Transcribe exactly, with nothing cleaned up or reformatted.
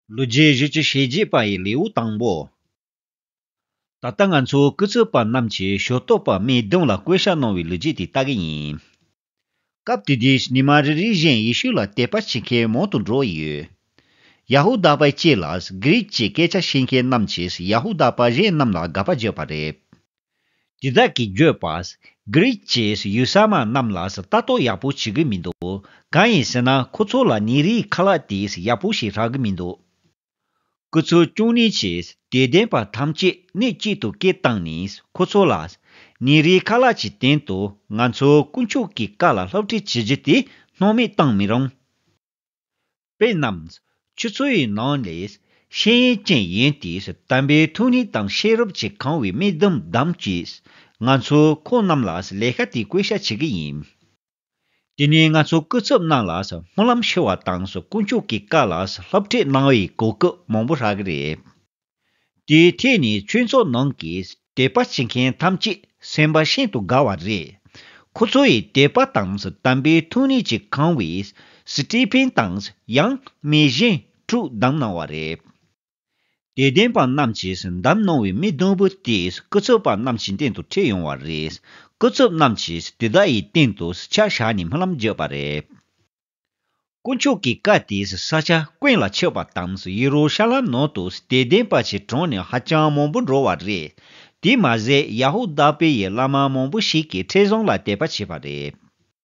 ལོ་རྒྱུས་བཞི་བཅུ་ཞེ་བརྒྱད་པ་ཡི་ལེའུ་དང་པོ། ད་ལྟ་ང་ཚོ་སྐུ་ཚབ་པ་རྣམས་ཀྱིས་ཞུ་གཏུག་པ་མི་བདུན་ལ་བསྐོ་བཞག་གནང་བའི་ལོ་རྒྱུས་དེ་ལྟ་གི་ཡིན། སྐབས་དེ་དུས་ཉི་མ་རེ་རེ་བཞིན་ཡེ་ཤུ་ལ་དད་པ་བྱེད་མཁན་མང་དུ་འགྲོ་ཡི་ཡོད། ཡ་ཧུ་དཱ་པའི་སྐད་ལ་གྷི་རིག་གི་སྐད་ཆ་ཤེས་མཁན་རྣམས་ཀྱིས་ཡ་ཧུ་དཱ་པ་གཞན་རྣམས་ལ་དགག་པ་བརྒྱབ་པ་རེད། དེ་དག་གིས་བརྗོད་པ། གྷི་རིག་གིས་ཡུལ་ས་མ་རྣམས་ལ་ལྟ་རྟོག་ཡག་པོ་བྱེད་ཀྱི་མི་འདུག་གང་ཡིན་ཟེར་ན་ཁོ་ཚོ་ལ་ཉིན་རེའི་ཁ་ལག་དེ་ཡག་པོ་ཞིག་རག་གི་མི་འདུག་སྐུ་ཚབ་བཅུ་གཉིས་ཀྱིས་དད་ལྡན་པ་ཐམས་ཅད་གནས་གཅིག་ཏུ་སྐད་བཏང་ནས་ཁོ་ཚོ་ལ། ཉིན་རེའི་ཁ་ལག་གི་སྟེང་དུ་ང་ཚོ་དཀོན་མཆོག་གི་བཀའ་ལ་སློབ་ཁྲིད་བྱེད་རྒྱུ་དེ་སྣང་མེད་བཏང་མི་རུང་། དཔེར་ན། ཆུ་ཚོད་ཡི་ནང་ལས་ཤེས་ཡོན་ཅན་ཡིན་ཏེ་དམ་པའི་ཐུགས་ཉིད་དང་ཤེས་རབ་ཀྱིས་གང་བའི་མི་བདུན་བདམས་ཀྱིས་ང་ཚོ་ཁོང་རྣམས་ལ་ལས་ཀ་དེ་བསྐོ་བཞག་བྱེད་ཀྱི་ཡིན། དེ་ནས་ང་ཚོ་སྐུ་ཚབ་རྣམས་ལ་སྨོན་ལམ་ཞུ་བ་དང་དཀོན་མཆོག་གི་བཀའ་ལ་སློབ་ཁྲིད་གནང་བའི་གོ་སྐབས་མང་པོ་རག་གི་རེད། དེའི་ཐད་ནས་ཆོས་ཚོགས་ནང་གི་དད་པ་བྱེད་མཁན་ཐམས་ཅད་སེམས་པ་ཤིན་ཏུ་དགའ་བ་རེད། ཁོ་ཚོ་ཡི་དད་པ་དང་དམ་པའི་ཐུགས་ཉིད་ཀྱིས་གང་བའི་སི་ཏི་ཕིན་དང་ཡང་མི་གཞན་དྲུག་བདམས་གནང་བ་རེད། དད་ལྡན་པ་རྣམས་ཀྱིས་བདམས་གནང་བའི་མི་བདུན་པོ་དེས་སྐུ་ཚབ་པ་རྣམས་ཀྱི་སྟེང་དུ་ཁྲིད་ཡོང་བ་རེད། སྐུ་ཚབ་རྣམས་ཀྱིས་དེ་དག་ཡི་སྟེང་དུ་ཆ་བཞག་ནས་སྨོན་ལམ་བརྒྱབ་པ་རེད། དཀོན་མཆོག་གི་བཀའ་དེས་ས་ཆ་ཀུན་ལ་ཁྱབ་པ་དང་ཡེ་རུ་ཤ་ལམ་ནང་དུ་དད་ལྡན་པ་ཞིག་གྲངས་ནས་ཧ་ཅང་མང་པོ་འགྲོ་བ་རེད། དེ་མ་ཟད་ཡ་ཧུ་དཱ་པའི་ཡི་བླ་མ་མང་པོ་ཞིག་གིས་ཁྲི་བཟང་ལ་དད་པ་བྱས་པ་རེད།